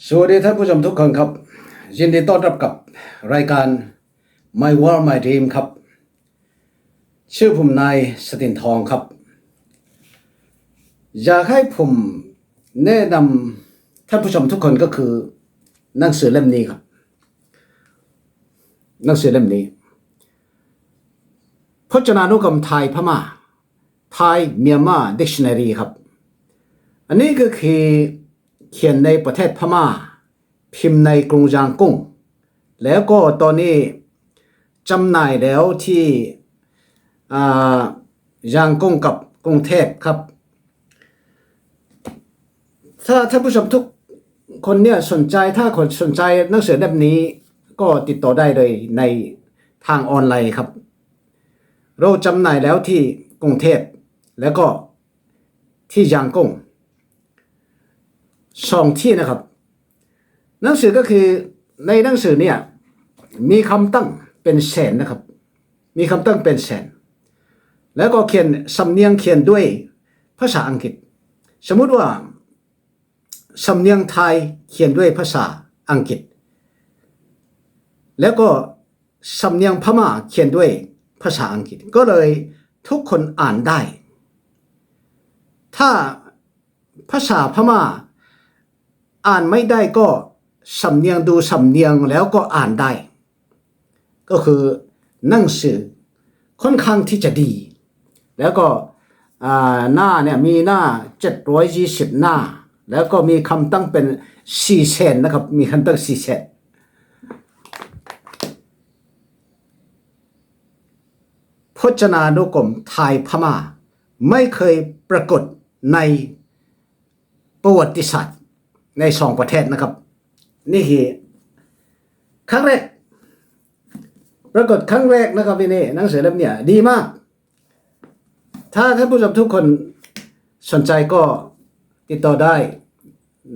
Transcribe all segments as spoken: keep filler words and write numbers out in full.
สวัสดีท่านผู้ชมทุกคนครับ ยินดีต้อนรับกับรายการ My World My Dream ครับ ชื่อผมนายสตินทองครับ อยากให้ผมแนะนำท่านผู้ชมทุกคนก็คือหนังสือเล่มนี้ครับ หนังสือเล่มนี้ พจนานุกรมไทยพม่า Thai Myanmar Dictionary ครับ อันนี้ก็คือเขียนในประเทศพม่า พิมพ์ในกรุงยางกุ้ง แล้วก็ตอนนี้จำหน่ายแล้วที่ อ่า ยางกุ้งกับกรุงเทพครับ ถ้าท่านผู้ชมทุกคนเนี่ยสนใจ ถ้าคนสนใจหนังสือเล่มนี้ก็ติดต่อได้เลยในทางออนไลน์ครับ เราจำหน่ายแล้วที่กรุงเทพ แล้วก็ที่ยางกุ้ง สองที่นะครับ หนังสือก็คือในหนังสือเนี่ยมีคำตั้งเป็นแสนนะครับ มีคำตั้งเป็นแสน แล้วก็เขียนสำเนียงเขียนด้วยภาษาอังกฤษ สมมุติว่าสำเนียงไทยเขียนด้วยภาษาอังกฤษ แล้วก็สำเนียงพม่าเขียนด้วยภาษาอังกฤษ ก็เลยทุกคนอ่านได้ ถ้าภาษาพม่าอ่านไม่ได้ก็สำเนียง ดูสำเนียงแล้วก็อ่านได้ ก็คือหนังสือค่อนข้างที่จะดี แล้วก็ อ่า หน้าเนี่ยมีหน้า เจ็ดร้อยยี่สิบ หน้า แล้วก็มีคำตั้งเป็นสี่แสนนะครับ มีคำตั้งสี่แสน พจนานุกรมไทยพม่า ไม่เคยปรากฏในประวัติศาสตร์ในสองประเทศนะครับ นี่คือครั้งแรก ปรากฏครั้งแรกนะครับที่นี่ หนังสือเล่มเนี่ยดีมาก ถ้าท่านผู้ชมทุกคนสนใจก็ติดต่อได้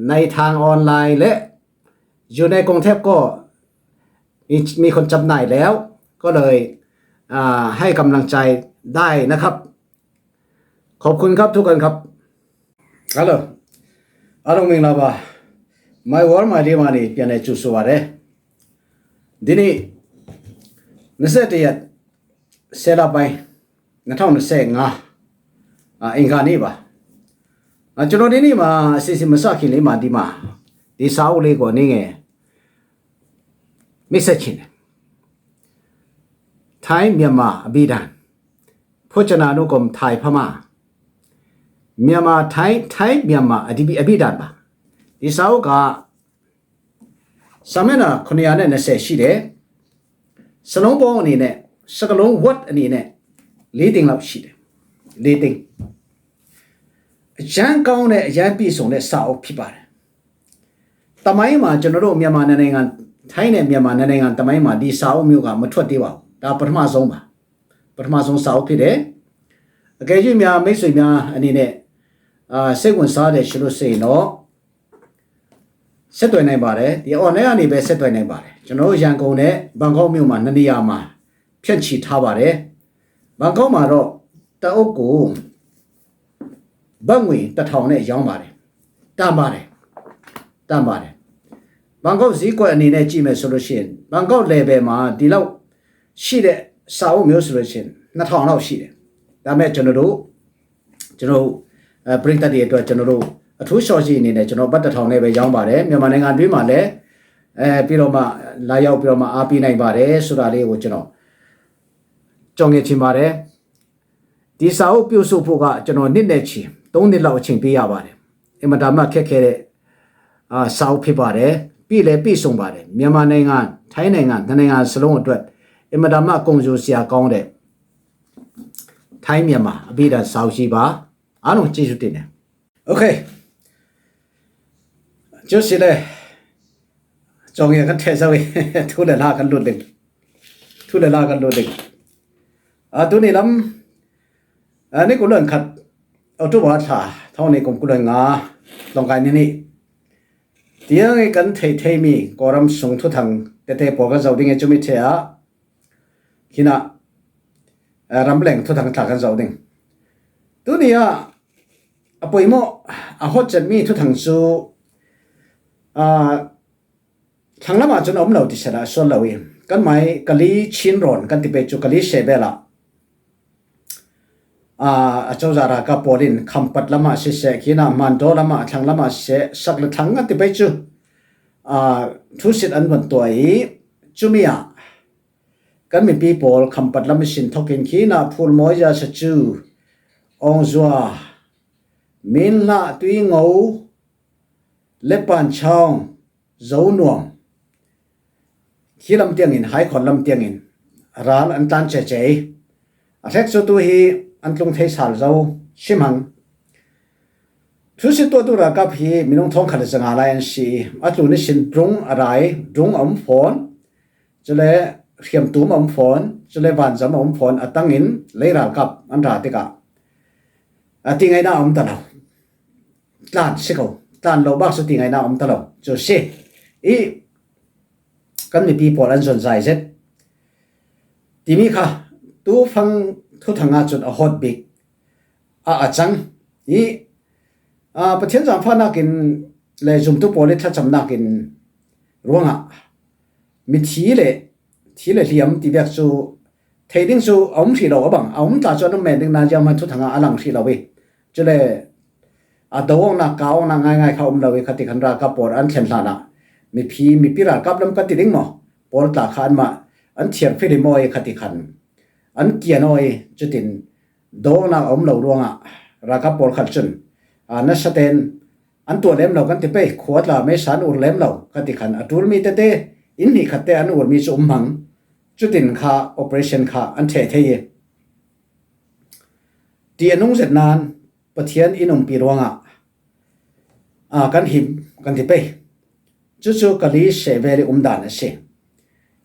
ในทางออนไลน์ และอยู่ในกรุงเทพก็มีมีคนจำหน่ายแล้ว ก็เลย อ่า ให้กำลังใจได้นะครับ ขอบคุณครับทุกคนครับ Hello, အားလုံးမင်္ဂလာပါ My World My Dream မှာနေပြန်လည်ကြိုဆိုပါရစေ ဒီနေ့ နှစ်ဆယ့်တစ်ရက် ဆယ်လပိုင်း နှစ်ထောင်နှစ်ဆယ့်ငါး အာအင်္ဂါနေ့ပါ အာကျွန်တော်ဒီနေ့မှာအစီအစဉ်မစခင်လေးမှာဒီမှာဒီစာအုပ်လေးကိုအနေငယ်မိတ်ဆက်ချင်တယ် ထိုင်းမြန်မာအဘိဓာန် พจนานุกรมไทยพม่า မြန်မာထိုင်းထိုင်းမြန်မာအဒီအဘိဓာန်ပါ ဒီစာအုပ်ကစာမျက်နှာခုနှစ်ရာနဲ့နှစ်ဆယ်ရှိတယ် စလုံးပေါင်းအနေနဲ့စကလုံး word အနေနဲ့လေးသိန်းလောက်ရှိတယ်လေးသိန်းအရမ်းကောင်းတဲ့အရမ်းပြည့်စုံတဲ့စာအုပ်ဖြစ်ပါတယ်တမိုင်းမှာကျွန်တော်တို့မြန်မာနိုင်ငံထိုင်းနဲ့မြန်မာနိုင်ငံတမိုင်းမှာဒီစာအုပ်မျိုးကမထွက်သေးပါဘူးဒါပထမဆုံးပါပထမဆုံးစာအုပ်ဖြစ်တယ်အကယ်၍များမိတ်ဆွေများအနေနဲ့အာစိတ်ဝင်စားတယ်ရှိလို့ဆိုရင်တော့ဆက်သွယ်နိုင်ပါတယ်ဒီ online ကနေပဲဆက်သွယ်နိုင်ပါတယ်ကျွန်တော်တို့ရန်ကုန်နဲ့ဘန်ကောက်မြို့မှာနှစ်နေရာမှာဖြန့်ချိထားပါတယ်ဘန်ကောက်မှာတော့တအုပ်ကိုဘတ်ငွေတစ်ထောင်နဲ့ရောင်းပါတယ်တန်ပါတယ်တန်ပါတယ်ဘန်ကောက်ဈေးကွက်အနေနဲ့ကြည့်မယ်ဆိုလို့ရှိရင်ဘန်ကောက်လေပယ်မှာဒီလောက်ရှိတဲ့စာအုပ်မျိုးဆိုလို့ရှိရင်နှစ်ထောင်လောက်ရှိတယ်ဒါပေမဲ့ကျွန်တော်တို့ကျွန်တော်အဲပရိသတ်တွေအတွက်ကျွန်တော်တို့အထူးလျှော့ရှိအနေနဲ့ကျွန်တော်ဘတ်တစ်ထောင်နဲ့ပဲရောင်းပါတယ်မြန်မာနိုင်ငံတွင်းမှာလည်းအဲပြီးတော့မှလာရောက်ပြီးတော့မှအားပေးနိုင်ပါတယ်ဆိုတာလေးကိုကျွန်တော်ကြော်ငင်ချင်ပါတယ်ဒီစာအုပ်ပြုစုဖို့ကကျွန်တော်နှစ်နဲ့ချီသုံးနှစ်လောက်အချိန်ပေးရပါတယ်အင်မတန်မှခက်ခဲတဲ့အာစာအုပ်ဖြစ်ပါတယ်ပြီးလည်းပြည့်စုံပါတယ်မြန်မာနိုင်ငံထိုင်းနိုင်ငံနှစ်နိုင်ငံစလုံးအတွက်အင်မတန်မှကုန်ကျစရာကောင်းတဲ့ထိုင်းမြန်မာအဘိဓာန်စာအုပ်ကြီးပါအားလုံးကျေးဇူးတင်တယ် Okay ကျိုးစီလဲကြောင်ရခက်ထဲစားဝေးထူးလည်းလာကလွတ်တယ်ထူးလည်းလာကလွတ်တယ်အတူနေလမ်း อันนี้กูเรื่องขัดเอาตัวบาดขาเท่านี้กูกูเรื่องงาลองกายนี่นี่เตียงกันเทเทมีกอรำสูงทุทังแต่แต่ปอกันเจ้าดิ้งไงจุมิเทอะขีนะรำแหล่งทุทังถากันเจ้าดิ้งตัวนี้อะอปุยโมอหดจัดมีทุทังสู Aa, thlang lamah cun a um lo ti sehla a sual lo i, kan mai Kali Chin rawn kan ti pei cu Kali seh velah, aa, a cozah ralkap pawl in Khampat lamah siseh, khinah Hmandaw lamah, thlang lamah siseh, sak le thlang kan ti pei cu, aa, thusit an vun tuah i, cumi ah kan mipi pawl Khampat lam ihsin thokin khinah Phulmawi, Zasacu, Awngzua, Minhlah, Tuingo, le Panchawng, Zonuam, khi lam tiangin, Haikhawn lam tiangin ral an tlan cece i, a hrek cu tu hi an tlung thei sal zo si hmang. Thusit tuahtu ralkap hi minung thawngkhat le zanga lai an si i, a tlun ihsin drone a ra i, drone a um fawn, cule hriamtum a um fawn, cule vanzam a um fawn, a tangin lei ralkap an ra tikah a tingaina a um ta lo. Tlan si ko, tlan lo bak cu tingaina a um ta lo cu si i, kan mipi pawl an zon zai zet timi kha tu fang thuthang ah cun a hot bik a, a cang i, aa, Pathian zaangfahnak in le zumtu pawl i thlacamnak in ruangah mithi le, thi le hliam ti vek cu thei ding cu a um hrih lo, a bang a um tla cu an um men ding nain zianghman thuthang ah a lang hrih lo i, cule a do awknak, ka awknak ngaingai kha um lo i, khati khan ralkap pawl an thlen hlanah mipi, mipi ralkap lam kan ti ding maw, pawl tla kha anmah an thiar firi maw i, khati khan an kian aw i, cutin do awknak a um lo ruangah ralkap pawl khat cun, aa, nasa tein an tuah lem lo kan ti pei, khua tla meisa an ur lem lo kan ti khan a ṭulmi tete, inn hnih khat te an urmi cu um hmang. Cutin kha operation kha an ṭheh thei i, ti a nung zet nain Pathian in umpi ruangah, aa, kan him kan ti pei. Cucu Kali seh vel i umdan a si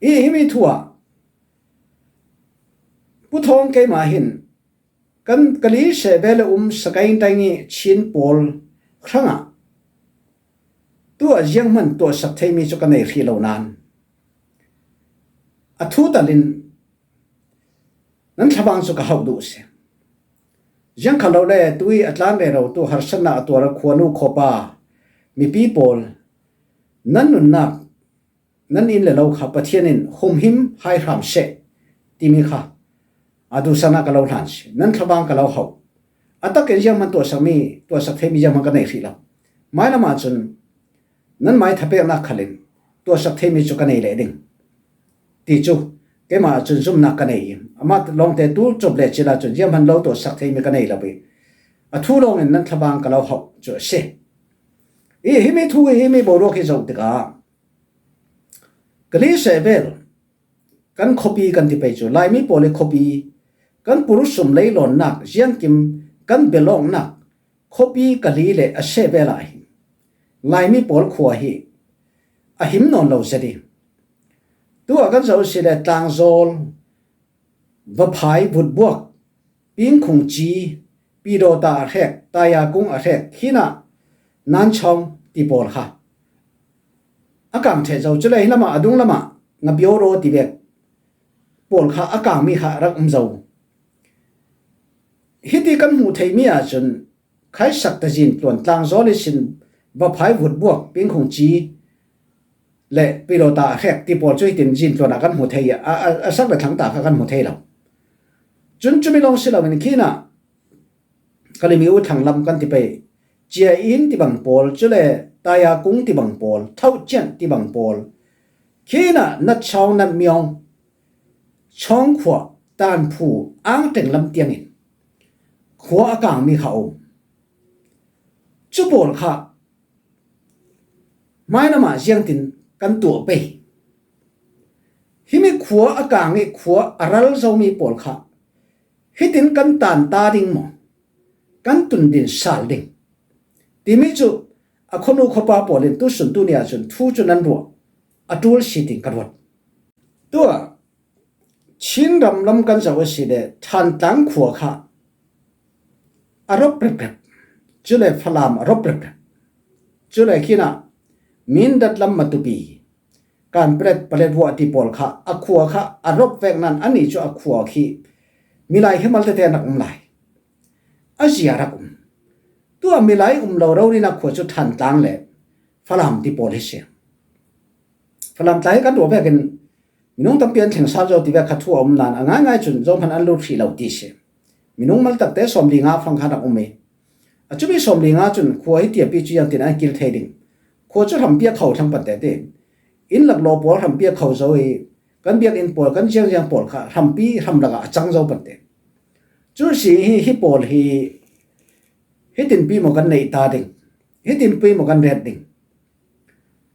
i, himi thu ah Pu Thawng, keimah hin kan Kali seh vel a um Sagaing Taing i Chin pawl hrangah tu ah zianghman tuahsak theimi cu ka nei hrih lo nain a thu talin nan thlavang cu ka hauh duh a si. Ziangkhat lo le tu i a tlan rero tu harsatnak a tuar a khuanu khuapa mipi pawl, nan nunnak, nan inn le lo kha Pathian in humhim hai hram seh timi kha a duhsaknak ka lo hlan si. Nan thlavang ka lo hauh. A takin zianghman tuahsakmi, tuahsak theimi zianghman ka nei hrih lo. Mailam ahcun nan mai thapeknak khalin tuahsak theimi cu ka nei leh ding ti cu keimah ahcun zumhnak ka nei i, amah lawngte tu cawp le cil ahcun zianghman lo tuahsak theimi ka nei lo i, a thu lawngin nan thlavang ka lo hauh cu a si. I himi thu, himi boruak hi zoh tikah Kali seh vel kan khuapi kan ti pei cu, Laimi pawl i khuapi, kan pur sum lei lawnnak, ziangkim kan bialawknak khuapi Kali le a seh vel ah hin Laimi pawl khua hi a him nawn lo zet i, tu ah kan zoh a si le Tlangzawl, Vaphai, Vutbuak, Pingkhungci, Pidawta a hrek, Tayakung a hrek, khinah Nanchawng ti pawl kha a kang ṭheh zo. Cule hi lamah, a dung lamah Ngabiawraw ti vek pawl kha a kangmi kha a rak um zo. Hiti kan hmuh theihmi ahcun Khaisakta zintluan, Tlangzawl ihsin Vaphai, Vutbuak, Pingkhungci le Pidawta a hrek ti pawl cu hitin zintluan ah kan hmu thei i, a, a, a sak le thlang ta kha kan hmu thei lo. Cun cumi lawng si loin khinah Kalimi U thlang lam kan ti pei, Cia Inn ti bang pawl, cule Tayakung ti bang pawl, Thaucian ti bang pawl, khinah Natchawng, Natmiawng, Chawngkhua, Tanphu, Angteng lam tiangin khua a kangmi kha a um. Cu pawl kha hmailam ah ziangtin kan tuah pei? Himi khua a kang i khua a ral zomi pawl kha hitin kan tan ta ding maw, kan tundin sal ding timi cu a khuanu khuapa pawl in tusun tuni ahcun thu cu nan ruah a ṭul si tiin ka ruat. Tu ah Chin ram lam kan zoh a si le Thantlang khua kha a rop reprep, cule Falam a rop reprep, cule khinah Mindat lam Matupi, Kanpetlet, Paletwa ti pawl kha a khua kha a rop vek nain annih cu a khua khi milai hi malte te an rak um lai. A zia rak um. Tu ah milai um lo rori nak khua cu Thantlang le Falam ti pawl hi si. Falam tlai hi kan ruah vekin minung tampi an thleng sal zo ti vek kha thu a um nan a ngaingai cun Zohman an lut hrih lo ti si. Minung maltakte sawmli nga fang kha rak um i a cumi sawmli nga cun khua hi tiapi cu ziangtin an kil thei ding? Khua cu hrampi a kho thlang pante ti. Inn laklawh pawl hrampi a kho zo i kan biakinn pawl, kan ziangziang pawl kha hrampi hramlak ah a cang zo pante. Cu si hi, hi pawl hi hitinpi maw kan neih ta ding, hitinpi maw kan ret ding?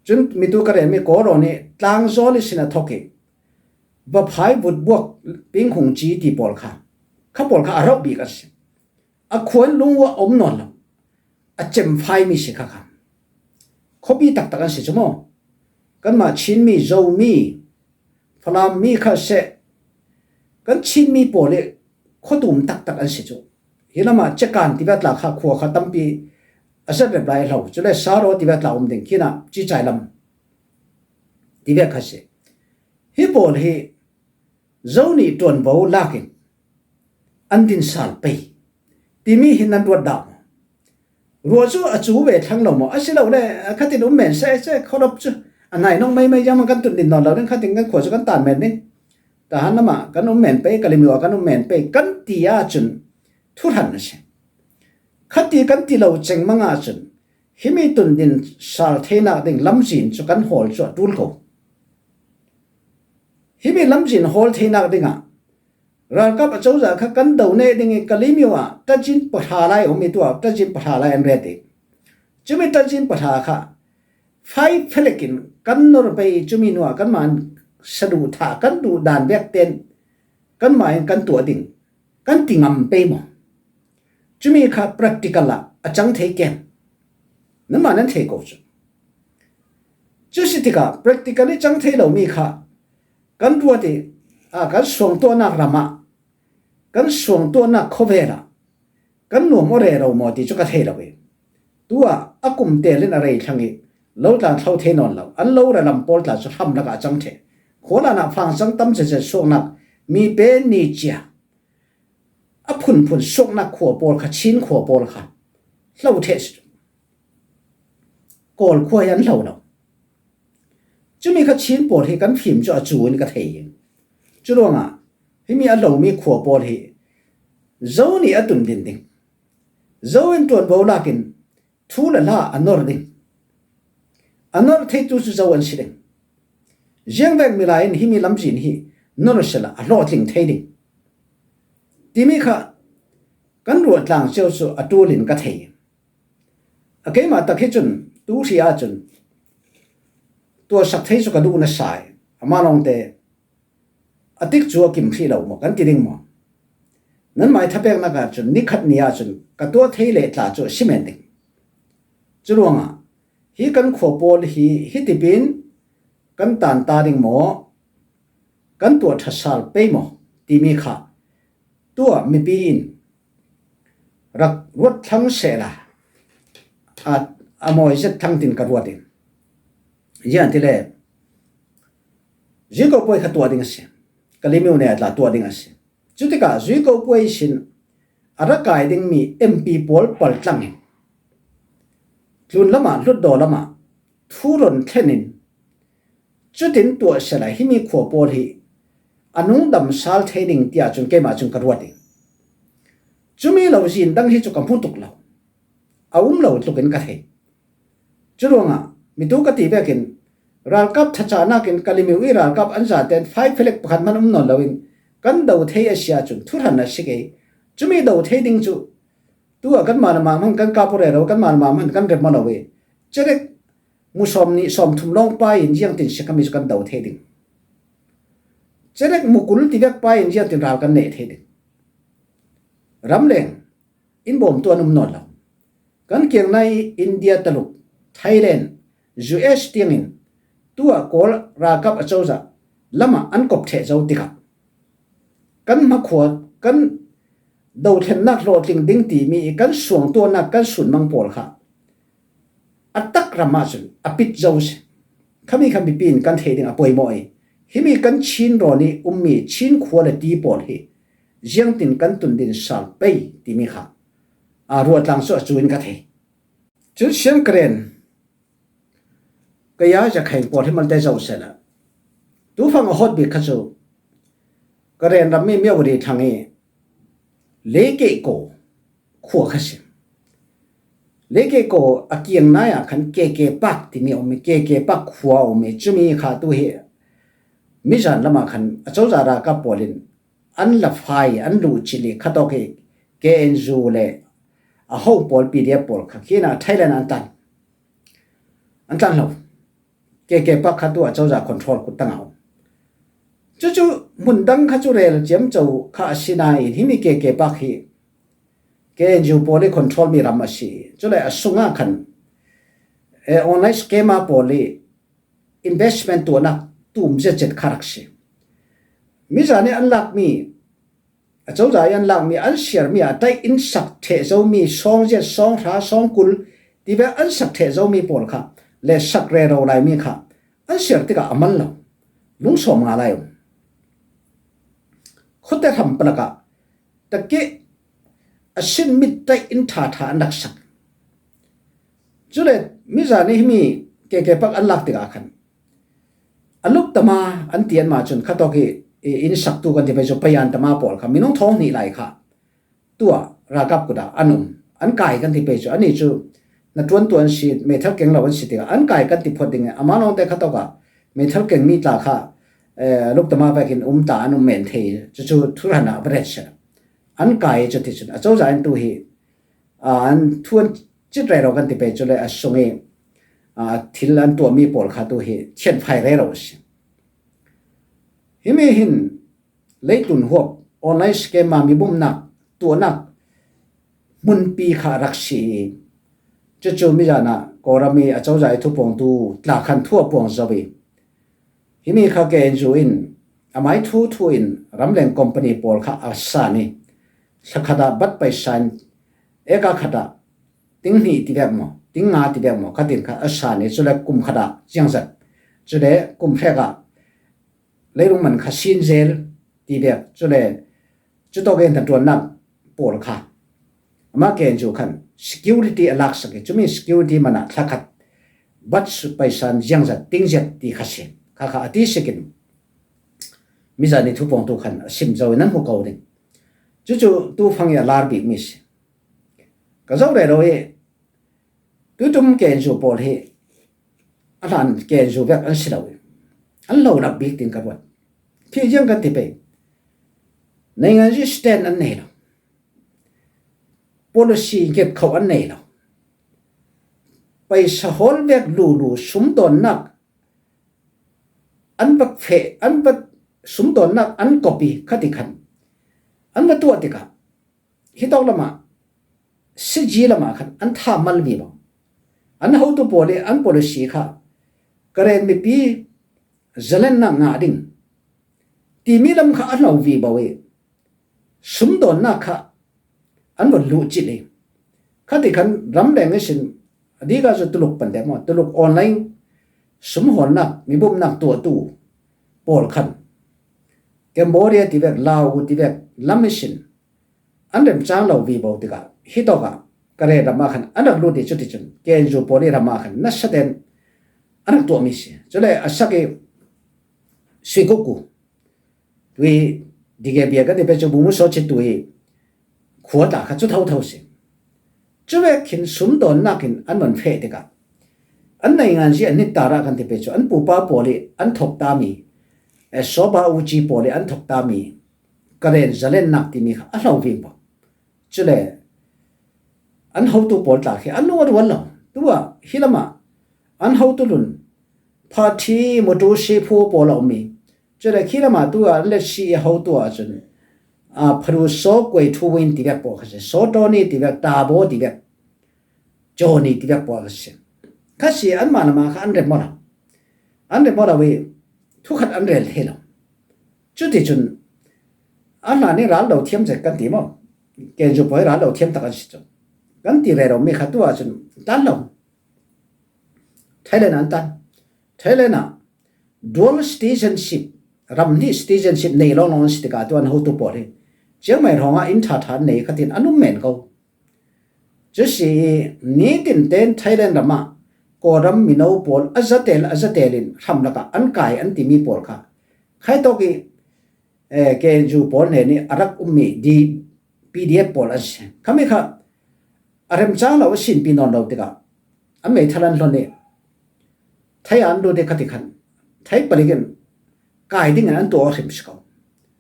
Cun mitu ka relmi Kawraw nih tlangzawl ihsin a thok i vaphai vutbuak, pinghung ci ti pawl kha, kha pawl kha a rauh bik a si. A khua in lungua a um nawn lo, a cemfai mi si kha kha. Khuapi taktak an si cu maw? Kanmah Chinmi, Zomi, Falam mi kha seh, kan Chinmi pawl i khuatum taktak an si cu. Hi lamah Cekan tivek tla kha khua kha tampi a zat rep lai a hlo. Cule Saraw tivek tla um ding khinah Cicai lam tivek kha si. Hi pawl hi Zo nih ṭuanvo lakin an din sal pei timi hi nan ruat dah maw? Ruah cu a cu ve thlang lo maw? Asilole a khatin um men seh, seh khuarop cu a hnai nong meimei ziangman kan tun din nawn lo ding, khatin kan khua cu kan tan men ding. Tahan lamah kan um men pei, Kalemyo ah kan um men pei kan ti ahcun thuhran a si. Khati kan ti lo cengmang ahcun himi tun din sal theinak ding lamzin cu kan hawl cu a ṭul ko. Himi lamzin hawl theinak dingah ralkap acozah kha kan do neh ding i Kalemyo ah tajin pahra lai a um i tuah tajin pahra lai an ret i cumi tajin pahra kha fai felek in kan nor pei i cumi nuah kanmah saduh thah kan duh dan vek ten kanmah in kan tuah ding kan ti ngam pei maw? Cumi kha practical ah a cang thei kem? Nanmah nan thei ko cu. Cu si tikah practical i cang thei lomi kha kan ruat i, a, kan suangtuahnak ram ah, kan suangtuahnak khawvel ah kan nuam aw rero maw ti cu ka thei lo i, tuah a kum tel in a rei thlang i lo tlang thlo thei nawn lo. An lo ralam pawl tla cu hram lakah a cang ṭheh. Khualan ah fangcang tam zetzet suaknak mi pen ni cia a phunphun suaknak khua pawl kha, Chin khua pawl kha hlo ṭheh si. Kawl khua hi an hlo lo. Cumi kha Chin pawl hi kan fim cu a cu in ka thei hi. Cu ruangah himi a hlomi khua pawl hi Zo nih a tun din ding. Zo in ṭuanvo lakin thu le hla a nor ding. A nor theitu cu Zo an si ding. Ziangvek milai in himi lamzin hi nor sehla a hlawhtling thei ding timi kha kan ruah tlang cio cu a ṭul in ka thei. A keimah tak hi cun tu hri ahcun tuahsak thei cu ka duh nasa i, amah lawngte a tik cu a kim hrih lo maw kan ti ding maw? Nanmah i thapeknak ahcun nikhat ni ahcun ka tuah thei leh tla cu a si men ding. Cu ruangah hi kan khua pawl hi hitipin kan tan ta ding maw, kan tuah ṭha sal pei maw timi kha tuah mipi in rak ruat thlang sehla a, a mawi zet thlang tin ka ruat in. Ziangahtile Zuiko puai kha tuah ding a si. Kalemyo nih a tla tuah ding a si. Cutikah Zuiko puai sin a rak kai dingmi M P pawl paltlang in tlun lamah, hlutdaw lamah thu ron thlen in cutin tuah sehla himi khua pawl hi a nungdam sal thei ding tiah cun keimah cun ka ruat i, cumi lo zin dang hi cu ka hmu tuk lo, a um lo tlukin ka thei. Cu ruangah mitu ka ti vekin ralkap thacahnak in Kalemyo i ralkap an zaten fai felek pakhat hman um nawn loin kan do thei a si ahcun thuhran a si kei. Cumi do thei ding cu tuah kanmah le mah hman kan kap aw rero, kanmah le mah hman kan rem aw lo i cerek mu sawm nih sawm thum lawng pai in ziangtin si khami cu kan do thei ding. Cerek mu kul tivek pai in ziangtin ral kan neh thei ding. Ramleng in bawmtu an um nawn lo. Kan kiangna i India, Taluk, Thailand, U S tiangin tuah Kawl ralkap acozah lamah an kop ṭheh zo tikah kan hmakhua, kan dothlennak hlawhtling ding timi i kan suangtuahnak kan sunmang pawl kha a tak ram ahcun a pit zo si. Khami kha mipi in kan thei ding a poimawh i, himi kan Chin rawn i ummi Chin khua le ti pawl hi ziangtin kan tundin sal pei timi kha aa ruah tlang cu a cu in ka thei. Cun Sian Karen Kaya Jakheng pawl hi malte zoh sela. Tufang a hot bik kha chu Karen ram mi Myawaddy thlang hi Lekeko khua kha si. Lekeko a kiang nai a khan K K Park timi om hi, K K Park khua om hi, chumi kha tu hi mizan lama khan a chozah ralkap pawlin an la fai, an luh chilh hi khatawk hi K N U le a ho pawl P D F pawl kha khi na Thailand an tan. An tan lo. K K Park kha tu a chozah control kut tang a om. Chuchu hmun dang kha chu rel chiam cho kha a si na in himi K K Park hi K N U pawl hi control mi ram a si. Chule a sunga khan e, online scammer pawl hi investment tuahnak tum zia chet kha rak si. Mizan hi an lak mi a chozah hi an lak mi, an siar mi a tai in sak theh zo mi, sawng zia, sawng hra, sawng kul tive an sak theh zo mi pawl kha le sak rero lai mi kha an siar tikah a man lo. Lungsawm nga lai um. Khuate hram palaka takih a sin mit tai in tha tha an rak sak. Chule mizan hi himi K K Park an lak tikah khan a luk tama an ti an ma chun khatawk hi in sak tu kan ti pai chu payan tama pawl kha minung thawng hnih lai kha tua ralkap kuta an um, an kai kan ti pai chu ani chu na tuan tuan si meithal keng lo an si tikah an kai kan ti phot ding a ma nong te khatawk a meithal keng mi tla kha luk tama vekin um ta an um men thei chu chu thurhan a varet se an kai chu ti chun a chozah in tu hi an thuan chit rero kan ti pai chu le a sung hi thil an tuah mi pawl kha tu hi thian phai rero si. Himi hin leitlun huap online scammer mi bumnak tuahnak hmunpi kha rak si. Chuchu mizana Kawlram hi a chozah hi thupawngtu tla khan thu a puang zo hi. Himi kha K N U in a mai thu thu in ramleng company pawl kha a san hi. Thlakhat ah bat paisa in eka khat ah ting hnih ti vek maw, ting nga ti vek maw, khatin kha a san hi. Chule kum khat ah ziangzat, chule kum hrek ah leilung man kha sin zel ti vek, chule chutawk in hnaṭuannak pawl kha ama K N U khan security a laksak hi. Chumi security man ah thlakhat bat paisa in ziangzat ting ziat ti kha si. Kha kha a ti sikin mizani thupawngtu khan a sim zo in an hmu ko ding. Chuchu tufang hi a lar bik mi si. Ka zo rero hi tuitum K N U pawl hi a hlan K N U vek an si lo hi. An lo lak bik tin ka ruat. Khi ziang kan ti pei. Naingan zi stand an nei lo. Policy ngiat khauh an nei lo. Paisa hawl vek lulu sumdawnnak an va feh, an va sumdawnnak an kawp hi kha ti khan an va tuah tikah hitawk lamah C G lamah khan an tha mal vivo. An hotu pawl hi an policy kha Karen mipi zalennak ngah ding timi lam kha a hlo vivo hi. Sumdawnnak kha an va luh chilh hi. Kha ti khan ramleng ihsin a dika chu Tuluk pan dek maw, Tuluk online sumhawnnak mi bumnak tuahtu pawl khan Cambodia ti vek, Laos ti vek lam ihsin an remchang lo vivo tikah hitawkah Karen ramah khan an rak lut hi. Chuti chun K N U pawl hi ramah khan nasaten an rak tuah mi si. Chule a sak hi Suikuku tui D K B a kan ti pei chu Bumu Sawchi tui khua tla kha chu thotho si. Chuvek khin sumdawnnak in an van feh tikah an naingan zi an nit tara kan ti pei chu an pupa pawl hi an thok ta mi, eh, Soba Uchi pawl hi an thok ta mi Karen zalennak timi kha a hlo vivo. Chule an hotu pawl tla khi an lung a rual lo. Tua hi lamah an hotu lun Phathi Mutu Siphu pawl a um hi. Chule khi lamah tua an le si a hotu ah chun a Pharu Saw Kuai Thu Win ti vek pawl kha si, Saw Tawni ti vek, Tabo ti vek, Johnny ti vek pawl kha si. Kha si an ma lamah kha an rem maw lo. An rem maw lo hi thu khat an rel thei lo. Chuti chun a hlan hi ral lo thiam zet kan ti maw? K N U pawl hi ral lo thiam tak an si chu. Kan ti rero mi kha tua chun tan lo. Thailand an tan. Thailand ah dual citizenship, ram hnih citizenship nei lawnglawng an si tikah tu an hotu pawl hi Chiang Mai hrawngah in tha tha an nei khatin an um men ko. Chu si nitin ten Thailand ramah Kawlram mino pawl a zatel a zatel in hram lakah an kai an timi pawl kha khaitawk i, eh, K N U pawl hnen i a rak ummi di P D F pawl an si. Khami kha a remcang lo a sinpi nawn lo tikah an meithal an hlon i thei an lut i khati khan thei palik in kai dingin an tuah aw hrim si ko.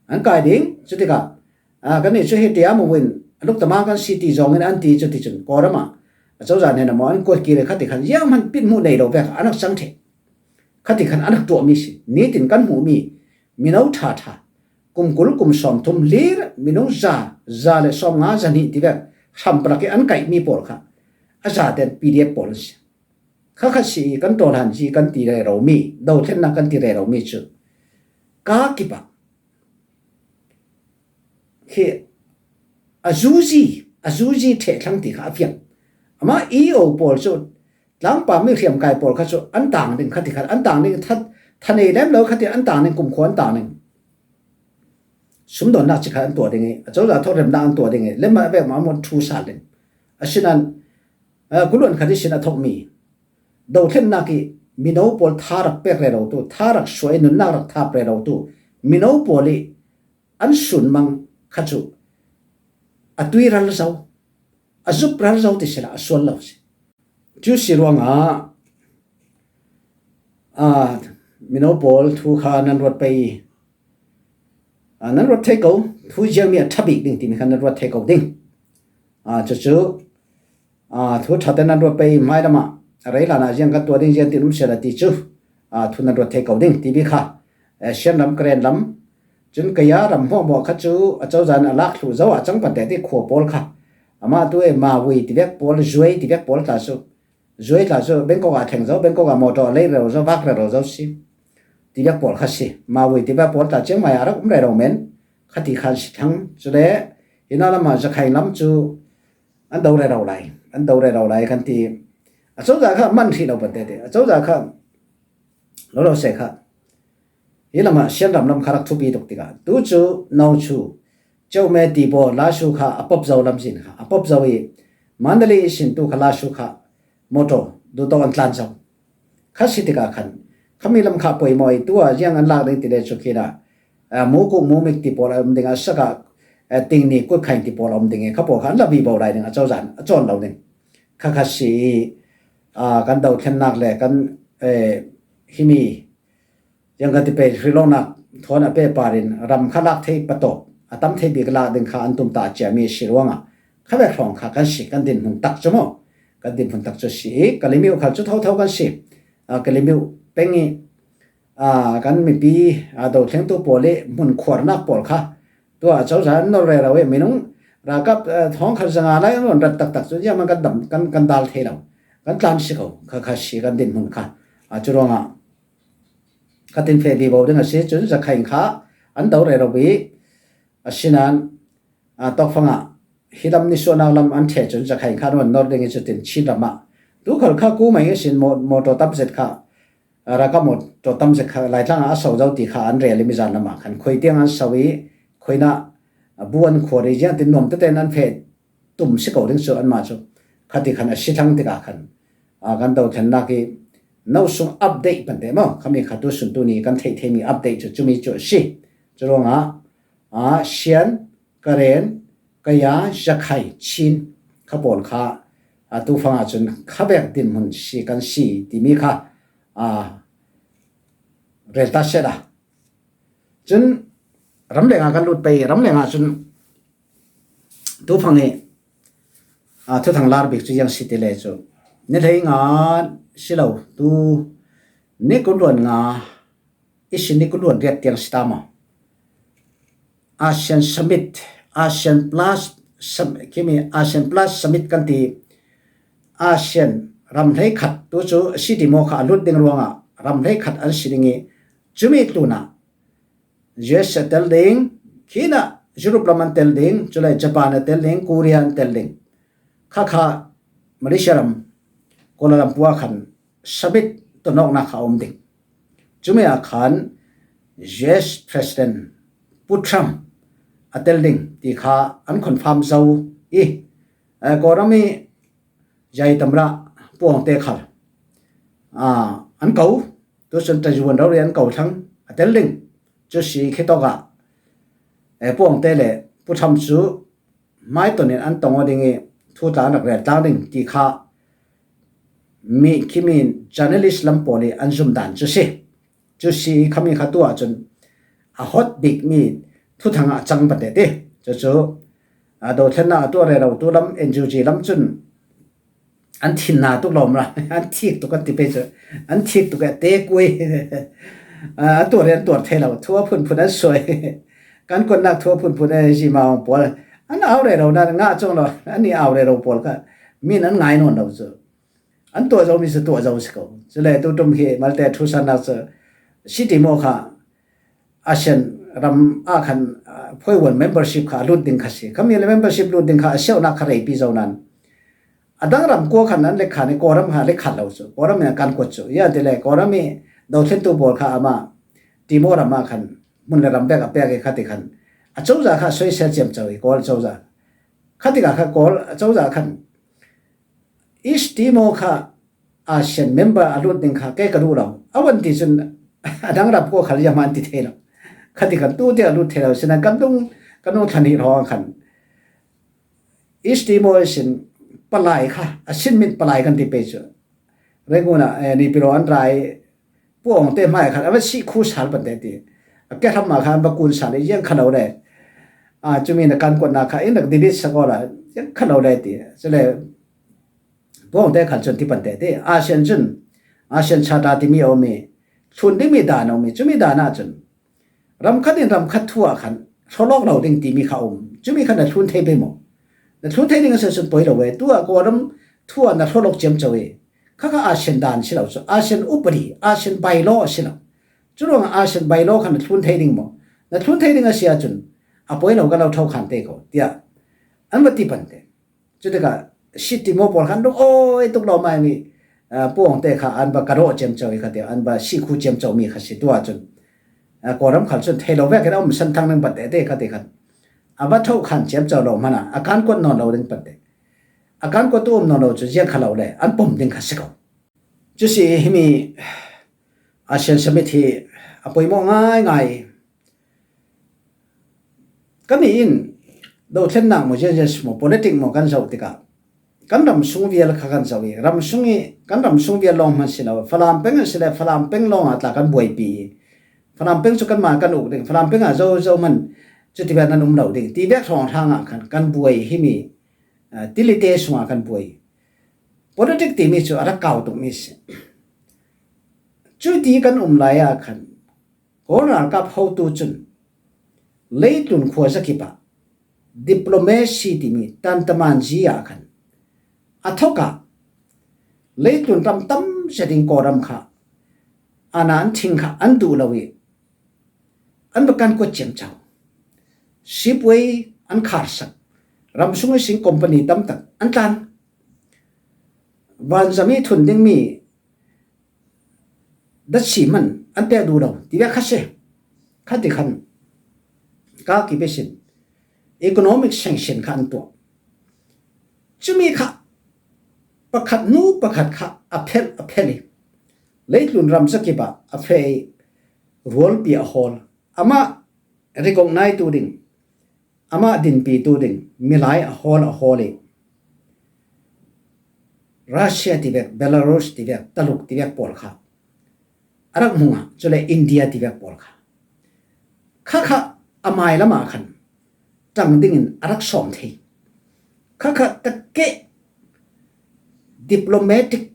An kai ding, cutikah, ah, kan nih cu hiti a mu in a luktamang kan si ti zawngin an ti cuti cun Kawlram ah a cozah hnen a maw an kuat kir i khati khan zianghman pit hmuh nei lo vek an rak cang ṭheh. Khati khan an rak tuahmi si. Nitin kan hmuhmi mino ṭha ṭha, kum kul kum sawm thum hlir minung za, za le sawm nga za hnih ti vek hram palak i an kaihmi pawl kha a zaten P D F pawl an si. Kha kha si i kan tawlhan zi kan ti rero mi, dothlennak kan ti rero mi cu ka kip ah khi a zuzi, a zuzi ṭheh thlang ti kha a fiang. Amah E O pawl cu tlangpam mi hriamkai pawl kha cu an tang ding, khati khan an tang ding, tha, tha nei lem lo khati an tang ding, kumkhua an tang ding. Sumdawnnak cikhat an tuah ding i, a cozah thawk remnak an tuah ding i, lemah vek mah an ṭhu sal ding. Asinain, ah, kuluan khat ihsin a thawkmi dothlennak i mino pawl tha rak pek rerotu, tha rak suai nunnak rak thap rerotu mino pawl i an sunmang kha cu a tui ral zo, a zup ral zo ti sila a sual lo si. Cu si ruangah, ah, mino pawl thu kha nan ruat pei, ah, nan ruat thei ko, thu ziangmi a ṭha bik ding timi kha nan ruat thei ko ding. Ah, cucu, ah, thu ṭhate nan ruat pei hmailam ah a rei hlanah ziang kan tuah ding ziang tin um sela ti cu, ah, thu nan ruat thei ko ding timi kha, eh, Shan ram, Karen ram, cun Kaya ram hmuahhmuah kha cu a cozah in a lak thluh zo ah cang pante ti khua pawl kha amah tu e Mawui ti vek pawl, Zuai ti vek pawl tla cu, Zuai tla cu Bangkok ah thleng zo, Bangkok ah mawṭaw a lei rero zo, vak rero zo si. Ti vek pawl kha si. Mawui ti vek pawl tla Chiang Mai ah a rak um rero men kha ti khan si thlang. Cule hina lamah Zakhain lam cu an do rero lai, an do rero lai kan ti. A cozah kha man hrih lo pante ti. A cozah kha lo lo se kha. Hi lamah Shan ram lam kha rak thupi tuk tikah tu cu no cu Ceume ti baw Lashu kha a pop zo lamzin kha a pop zo i Mandalay ihsin tu kha Lashu kha mawṭaw duhtawk an tlan zo. Kha si tikah khan khami lam kha poimaw i tu ah ziang an lak ding ti le cu khi dah, ah, Mukuk Mumik ti pawl a um ding a sak ah, ah, Tingni Kutkhain ti pawl a um ding i kha pawl kha an la vivo lai ding a cozah in a cawn lo ding. Kha kha si i, ah, kan dothlennak le kan, eh, himi ziang kan ti pei hrilawknak thawn a pehpar in ram kha lak thei patawp a tam thei bik lak ding kha an tumtah ciami a si ruangah kha vek hrawng kha kan si kan dinhmun tak cu maw? Kan dinhmun tak cu si i Kalemyo khal cu thotho kan si. Ah, Kalemyo peng i, ah, kan mipi, ah, dothlengtu pawl i hmun khuarnak pawl kha tu ah cozah an nor rero i minung ralkap, ah, thawng khat zanga lai an rawn rat taktak cu ziangman kan dam, kan, kan dal thei lo. Kan tlan si ko kha kha si kan dinhmun kha. Ah, cu ruangah ka tin feh vivo ding a si. Cun Zakhain kha an do rero i, asinain, ah, tawkfangah hi lam nisuahnak lam an ṭheh cun Zakhain kha an nor ding i cutin Chin ram ah tu khal kha Kumai ihsin maw-, mawṭaw tam zet kha, ah, ralkap mawṭaw tam zet kha Laitlang ah a so zo ti kha an rel i mizan lam ah khan khui tiang an so i khuina, ah, bu an khuar i ziangtin nuam tete in an feh tum si ko ding cu anmah cu kha ti khan a si thlang tikah khan, ah, kan dothlennak i no sung update pante maw? Khami kha tu sun tu ni kan theih theihmi update cu cumi cu a si. Cu ruangah, ah, Shan, Karen, Kaya, Zakhain, Chin kha pawl kha, ah, tu fangah cun kha vek dinhmun si kan si timi kha, ah, rel ta seh la. Cun ramleng ah kan lut pei, ramleng ah cun tu fang i, ah, thuthang lar bik cu ziang si ti le cu ni hlei nga si lo, tu ni kul luan nga ihsin ni kul luan riat tiang si ta maw? ASEAN Summit, ASEAN Plus Sum-, kimi ASEAN Plus Summit kan ti, ASEAN ram hleikhat tu cu a si ti maw kha a lut ding ruangah ram hleikhat an si ding i cumi tlunah U S a tel ding, khinah Europe lam an tel ding, cule Japan a tel ding, Korea an tel ding. Kha kha Malaysia ram Kuala Lumpur ah khan summit tonawknak kha a um ding. Cumi ah khan U S President Pu Trump a tel ding ti kha an confirm zo i, eh, Kawlram i ziai tamrah puangte khal Aa, an ko, tu cun Taizawng rori an ko thlang a tel ding. Cu si khitawk ah, eh, Pu Awngte le Pu Tham cu hmaitonin an tong aw ding i thu tla an rak rel tlang ding ti kha mi khimi journalist lam pawl i an zumdan cu si. Cu si khami kha tu ahcun a hot bikmi thuthang ah a cang pate ti. Cucu, aa, dothlennak a tuah rero tu lam N U G lam cun an thinna tuk lawm ra, an thik tuk kan ti pei cu, an thik tuk a te kui. A tuar an tuar thei lo, thu a phunphun an suai. Kan konnak thu a phunphun an zima awng pawl an au rero nan ngah cawng lo, an i au rero pawl kha min an ngai nawn lo cu. An tuah zo mi cu tuah zo si ko. Cule tutum hi malte thusannak cu city maw kha ASEAN ram ah khan, ah, phoihuan membership kha a lut ding kha si. Khami le membership lut ding kha a siauhnak kha reipi zo nan. A dang ram kua khan an lekhan i Kawlram kha lekhan lo cu. Kawlram in a kan kuat cu. Ia ti le Kawlram i dothlentu pawl kha amah Timor ram ah khan hmun le ram bek a pek i khati khan. A cozah kha soisel ciamco i Kawl cozah. Khatikah kha Kawl a cozah khan East Timor kha ASEAN member a lut ding kha kei ka duh lo. A van ti cun a dang ram kua khal ziahmah an ti thei lo. Khati khan tu tiah a lut thei lo. Sinan kan dung, kan dung thlan hi hrawng khan East Timor sin palai kha, a sin min palai kan ti pei cu. Rangoon ah, eh, Naypyidaw an ra i Pu Awngte hmai khan a va sih khu sal pante ti. A ke hram ah khan va kun sal i ziang kha lo le. Ah, cumi na kan kuatnak kha in rak delete sak awla ziang kha lo le ti. Cule Pu Awngte khal cun ti pante ti. ASEAN cun, ASEAN Charter timi a um i, thlun dingmi dan a um i, cumi dan ah cun ram khat in ram khat thu ah khan hrawlawk lo ding timi kha a um. Cumi kha na thlun thei pei maw? Na thlun thei ding a si cun poi lo ve. Tu ah Kawlram thu ah na hrawlawk ciamco i, kha kha ASEAN dan si lo cu. ASEAN upadi, ASEAN bylaw a si lo. Curuangah ASEAN bylaw kha na thlun thei ding maw? Na thlun thei ding a si ahcun a poi lo, ka lo tho khan te ko, tiah an va ti pante. Cutikah city maw pawl khan rung awi tuk lo mai mi, ah, Pu Awngte kha an va ka rawh ciamco i kha tiah an va sikhu ciamco mi kha si tu ahcun, ah, Kawlram khal cun thei lo vekin a um san thang ding pate te kha ti khan a va tho khan ciamco lo hmanah a kan kuat nawn lo ding pate. A kan kuat tu um nawn lo cu ziang kha lo le an pom ding kha si ko. Cu si himi ASEAN Summit hi a poimawh ngaingai. Kami in dothlennak maw, zianzian si maw, politic maw kan zoh tikah kan ram sung vial kha kan zoh i, ram sung i, kan ram sung vial lawng hman si lo, Falam peng a si le Falam peng lawng ah tla kan buaipi i, Falam peng cu kanmah kan uk ding, Falam peng ah zo, zo hman cu tivek nan um lo ding, tivek hrawnghrang ah khan kan buai himi, ah, tilite sungah kan buai. Politic timi cu a rak kau tukmi si. Cuti kan um lai ah khan Kawl ralkap hotu cun leitlun khuazakip ah diplomacy timi tantamanzi ah khan a thawk ah leitlun ram tam zet in Kawlram kha ana an thing kha an duh lo i an va kan kuat ciamco. Sipuai an kharsak, ram sung ihsin company tam tak an tlan. Vanzam i thun dingmi datsi hman an pek duh lo tivek kha si. Kha ti khan ka kip ihsin economic sanction kha an tuah. Cumi kha pakhat hnu pakhat kha a phelh, a phelh i leitlun ram zakip ah a feh i rualpi a hawl. Amah recognize tu ding, amah dinpitu ding milai a hawl, a hawl i Russia tivek, Belarus tivek, Taluk tivek pawl kha a rak hmung ah, cule India tivek pawl kha kha kha a mailam ah khan ṭang dingin a rak sawm thei. Kha kha takeh diplomatic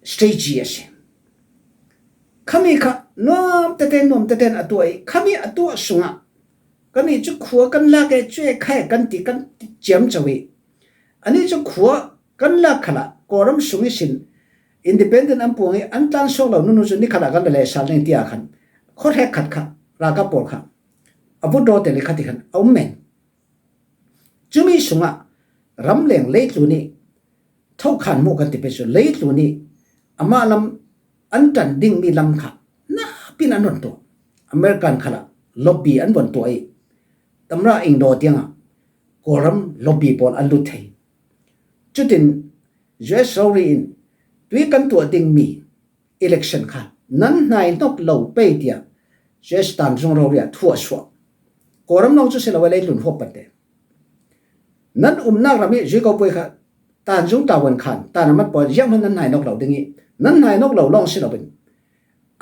strategy a si. Khami kha nuam tete, nuam tete a tuah i, khami a tuah sungah kannih cu khua kan lak e, cu e, kha e kan ti, kan ti ciamco i, anih cu khua kan lak khalah Kawlram sung ihsin independent an puang i an tlan suak lo nunu cu ni khalah kan va lehsal ding tiah khan khuahrek khat kha ralkap pawl kha a vut daw tel i kha ti khan a um men. Cumi sungah ramleng leitlun i thokhan hmuh kan ti pei cu leitlun i amah lam an ṭan dingmi lam kha napin an run tuah. American khalah lobby an vun tuah i tamra ingdaw tiangah Kawlram lobby pawl an lut thei. Cutin U S rori in tui kan tuah ding mi election kha nan hnai nawk lo pei tia J S Tan Zung Rori ah thu a suah. Kawlram lawng cu si lo a, leitlun huap pate nan umnak ram i zui ko puai kha Tan Zung Tavuan Khan, Tan Amat pawl zianghman nan hnai nawk lo ding i nan hnai nawk lo lawng si lo in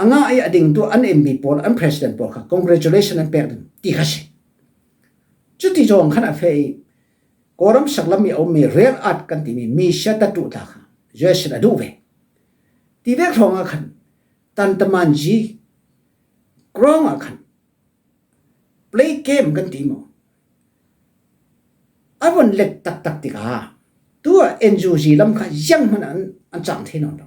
a ngah i a dingtu an M P pawl, an president pawl kha congratulation an pek ding ti kha si. Cuti zawng khan a feh i Kawlram saklam i a ummi rare earth kan timi, mi sia tatu tla kha U S in a duh ve. Ti vek hrawng ah khan Tantamanji ground ah khan play game kan ti maw, a von let taktak tikah tu ah N U G lam kha zianghman an, an cang thei nawn lo.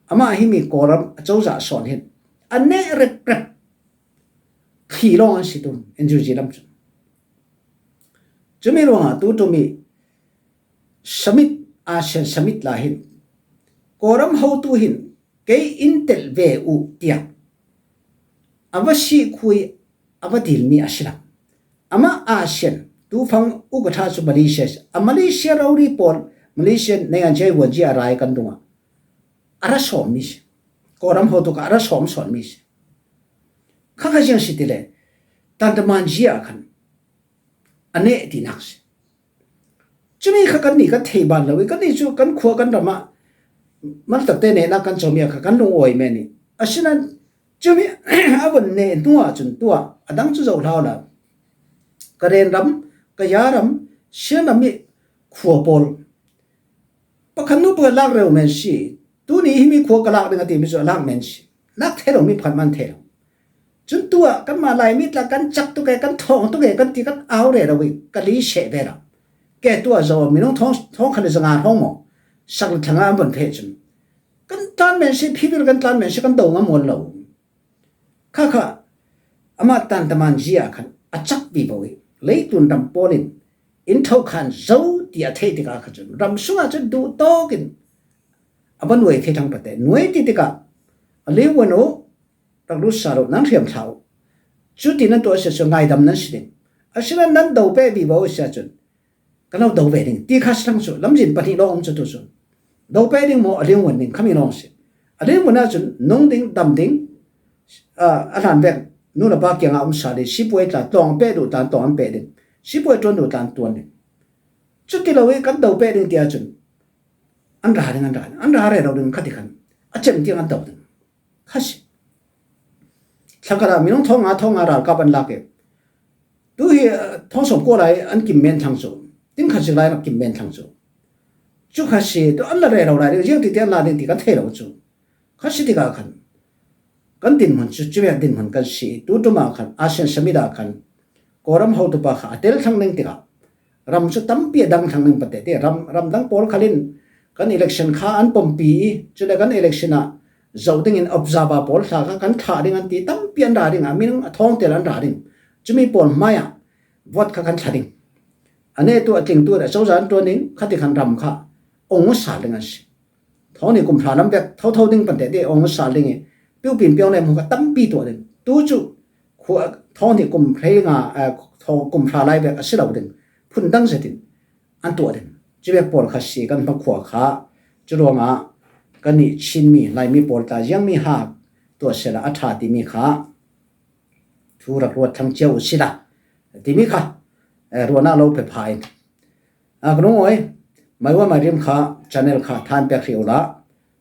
Amah himi Kawlram a cozah sawn hin a neh reprep thli lawng an si tu N U G lam cun. Cumi ruangah tu tumi summit, ASEAN summit la hin Kawlram hotu hin kei in telh ve uh tiah a va sih khui a va dilmi a si lo. Amah ASEAN tufang ukatha cu Malaysia si. A Malaysia rori pawl, Malaysia naingan jai vuan ji a rai kan dungah a ra sawmmi si. Kawlram hotu kha a ra sawm sawnmi si. Kha kha ziang si tile Tantamanji ah khan a neh tinak si. Cumi kha kannih kan thei ban lo i kannih cu kan khua kan ram ah maltakte nehnak kan comi ah kha kan lungawi men i asinain cumi a vun neh hnu ahcun tuah a dang cu zoh hlau la. Ka renram, ka yaram, sianram i khua pawl pakhat hnu pakhat lak reu men si. Tuni himi khua ka lak ding a timi cu a lak men si. Lak thei lo mi pakhat man thei lo. Cun tuah kanmah Laimi tla kan cak tuk e, kan thawng tuk e kan ti kan au rero i ka li seh ve lo. Ke tuah zo minung thawng, thawng khat le zanga hrawng maw sak le thlanga an von pheh cun kan tlan men si, phipil kan tlan men si, kan do ngam lo. Kha kha amah Tantamanji ah khan a cak vivo i leitlun ram pawl in in tho khan zo ti a theih tikah kha cun ram sungah cun duh tawk in a va nuai thei thang pate nuai ti tikah a liu van uh rak lut sal uh, nan hriam thlau uh. Cuti nan tuah a si ahcun ngaidam nan si ding. Asinain nan do peh vivo a si ahcun ka lo do ve ding ti kha si thang cu lamzin pahnih lawng um cu tu cu do peh ding maw, a liu van ding khami lawng si. A liu van ahcun nung ding, dam ding, a hlan vek nu le pa kiangah um sal i sipuai tla tlawng an peh duh tlan tlawng an peh ding, sipuai ṭuan duh tlan ṭuan ding. Cuti lo i kan do peh ding ti ahcun an ra ding, an ra ding, an ra rero ding, khati khan a cem tiang an do ding kha si. Thlakar ah minung thawng nga, thawng nga ralkap an lak i tu hi thawng sawm kua lai an kim men thlang cu, tin khat zik lai an kim men thlang cu, cu kha si. Tu an la rero lai ding, ziang ti ti an la ding ti kan thei lo cu. Kha si tikah khan kan dinhmun cu cuvek dinhmun kan si. Tu ṭum ah khan ASEAN summit ah khan Kawlram hotupa kha a tel thlang ding tikah ram cu tampi a dang thlang ding pate ti ram, ram dang pawl khal in kan election kha an pompi i cule kan election ah zoh dingin observer pawl hla kha kan thlah ding an ti, tampi an ra ding a, minung a thawng tel an ra ding. Cumi pawl hmaiah vote kha kan thlah ding. A nehtu a tlingtu in a cozah an ṭuan ding, khati khan ram kha ong sal ding an si. Thawng hnih kum hra lam vek thotho ding pante ti ong sal ding i piupin piang le hmuh kha tampi tuah ding. Tu cu khua thawng hnih kum hrei nga, eh, thaw-, kum hra lai vek a si lo ding. Phun dang zetin an tuah ding. Cuvek pawl kha si kan hmakhua kha. Curuangah kannih Chinmi, Laimi pawl tla ziangmi ha tuah sehla a ṭha timi kha thu rak ruat thlang cio u sila timi kha, eh, ruahnak lo pe pha in, a ka lungawi, maiwa mairim kha channel kha than pek hrih ula,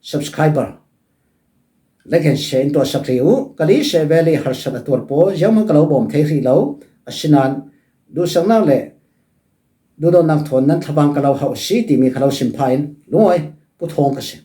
subscriber like and share in tuahsak hrih u. Ka li seh vel i harsat a tuar paw zianghman ka lo bawm thei hrih lo. Asinain duhsaknak le duhdawtnak thawn nan thavang ka lo hauh a si timi kha lo sim pha in lungawi puthawng ka si.